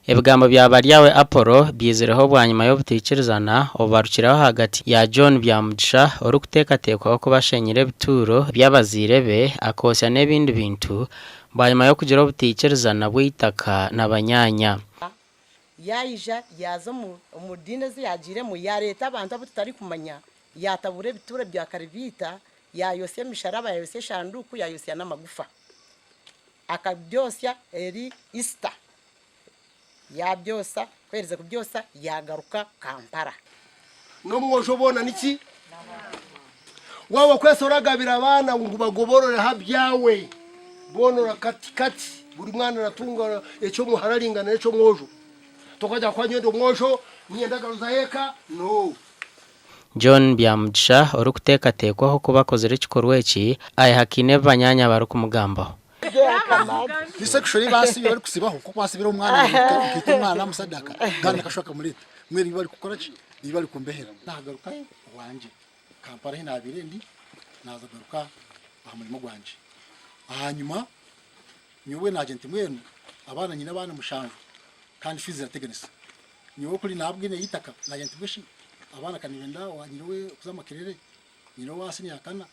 Ebigambo bya Baryawe Apollo byizireho bwanyima y'obutaikirizana obubarukireho ahagati ya John Byamugisha orikuteekateekwaho kuba ashenyire ebituuro by'abazaire be akootsya n'ebindi bintu bwanyima y'okugira obutaikirizana bw'eitaka na banyaanya. Yaija yaaza omu diini ezi yaagiiremu, yaareeta abantu abu tutarikumanya, yaatabura ebituuro bya Karibiita, yaayotsya emisharaba, yaayotsya eshanduuku, yaayotsya n'amagufa. Akabyotsya eri Isita, yaabyotsa, ku yaaherize kubyotsa yaagaruka Kampala. N'omwojo boona niki? Waaba kwesa oragabira abaana ngu bagoborore aha byawe, boona ora kati kati buri mwana aratunga eky'omuhara aringana n'eky'omwojo. Tokagira ngu nyowe ndi omwojo niinyenda garuzayo eka, no. John Byamugisha orikuteekateekwaho kuba akozire ekikorwa eki, ayehakaine ebi banyaanya barikumugambaho. Bisexual ei basibire barikusibaho nk'oku basibire omwana nkaita omwana namusadaka kandi nakashuba kamureeta mbwenu ebi barikukora ki ebi barikumbehera nagarukayo owangye Kampala ahi nabiire ndi naaza kugaruka aha murimo gwangye ahanyuma nyowe nagira nti mbwenu abaana nyine abaana mushanju kandi fiizi zirateganisa nyowe kuri nabwine eitaka nagira nti mbwenu shi abaana kanibenda nyowe kuza Makerere nyine owa siniya kana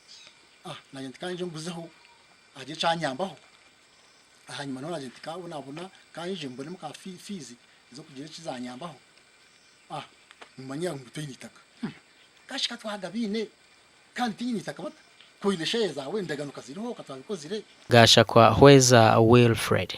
ah nagira nti kangye nguzeho agire eki anyambaho ahanyima nawe nagira nti kabonabona kanyije mbonemu ka fees ezokugira eki zanyambaho ah nimumanya ngu toine itaka kashi katwagabiine kandi tinyine itaka bata ku oine share zawe endagano kaziriho katwabikozire. Gashakwa Hweza Wilfred.